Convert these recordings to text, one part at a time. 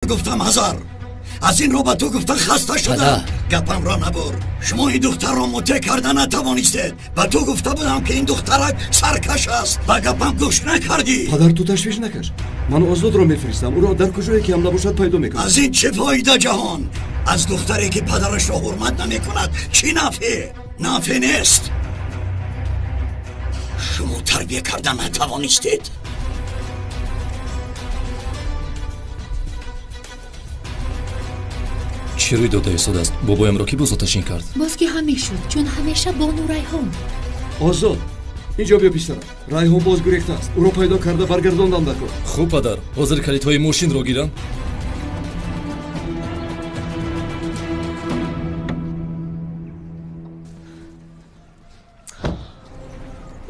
Гуфтам ҳазар. Аз ин рӯ ба ту гуфта хаста шудам. Гапамро набур. Шумо ин духтарро мутеъ карда натавонистед. Ба ту гуфта будам ки ин духтарак саркаш аст. Ба гапам гӯш накардӣ. Падар, ту ташвиш накаш. Ман Озодро мефиристам. Ӯро дар куҷое ки ҳам набошад пайдо мекунам. Аз ин чӣ фоида ҷаҳон? Аз духтаре ки падарашро ҳурмат намекунад чӣ нафъе? Нафъе нест. Шумо тарбия карда натавонистед. Чӣ рӯй дода истодааст? Бобоямро кӣ боз оташин кард? Боз ки ҳам мешуд, чун ҳамеша бону Райҳон. Озод, инҷо биё писарам. Райҳон боз гурехтааст. Ӯро пайдо карда баргардондам дар кор. Хуб падар, ҳозир калидҳои мошинро гирам.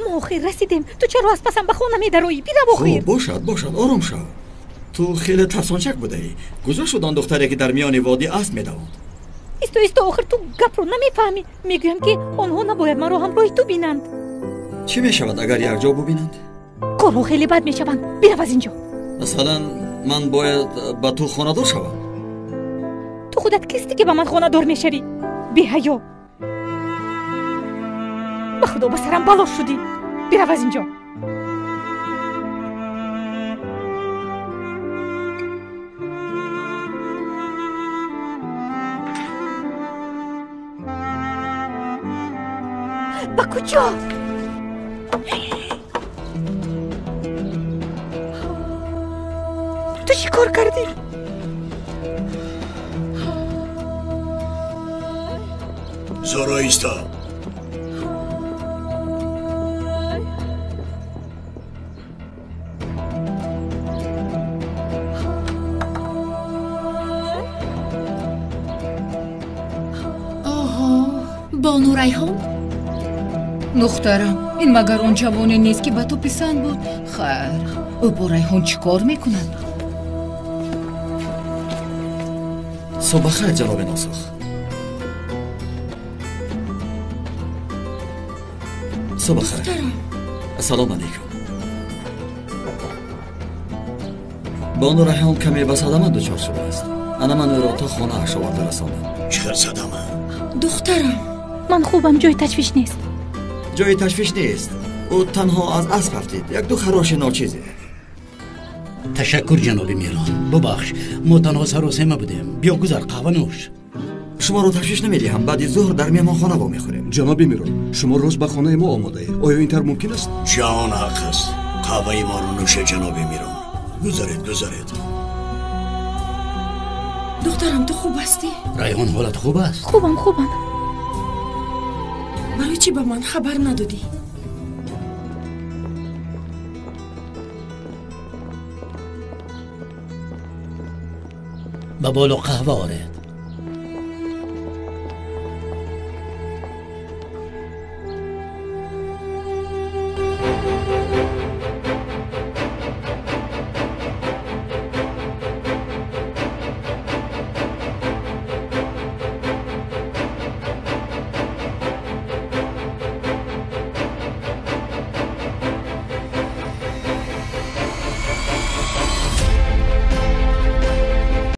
Мо охир расидем. Ту чаро аз пасам ба хона медароӣ? Бирав охир. Хуб, бошад, бошад, ором шав. Ту хеле тарсончак будаӣ. Куҷо шуд он духтаре ки дар миёни водӣ асп медавонд? Исто, исто, охир ту гапро намефаҳмӣ. Мегӯям ки онҳо набояд маро ҳамроҳи ту бинанд. Чӣ мешавад агар якҷо бубинанд? Корҳо хеле бад мешаванд. Бирав аз инҷо. Масалан, ман бояд ба ту хонадор шавам. Ту худат кистӣ ки ба ман хонадор мешавӣ? Беҳаё. Ба худо ба сарам бало шудӣ. Бирав аз инҷо. Ба куҷо? Ту чӣ кор кардӣ? Зоро, исто. Оҳо, бону Райҳон? Духтарам, ин магар он ҷавоне нест ки ба ту писанд буд? Хайр, ӯ бо Райҳон чӣ кор мекунад? Субҳ бахайр, ҷаноби Носух. Субҳ бахайр. Ассалому алайкум. Бону Райҳон каме ба садама дучор шудааст. Ана ман ӯро то хонааш оварда расондам. Чӣ хел садама? Духтарам. Ман хубам, ҷои ташвиш нест. Ҷои ташвиш нест. Ӯ танҳо аз асп афтид. Як-ду хароши ночизе. Ташаккур, ҷаноби Мирон. Бубахш, мо танҳо саросема будем. Биё гузар, қаҳва нӯш. Шуморо ташвиш намедиҳам. Баъди зуҳр дар меҳмонхона вомехӯрем. Ҷаноби Мирон, шумо рост ба хонаи мо омодаед. Оё ин тавр мумкин аст? Ҷаҳон ҳақ аст. Қаҳваи моро нӯше, ҷаноби Мирон. Гузаред, гузаред. Духтарам, ту хуб ҳастӣ? Райҳон, ҳолат хуб аст? Хубам, хубам. Барои чӣ ба ман хабар надодӣ? Ба боло қаҳва оред.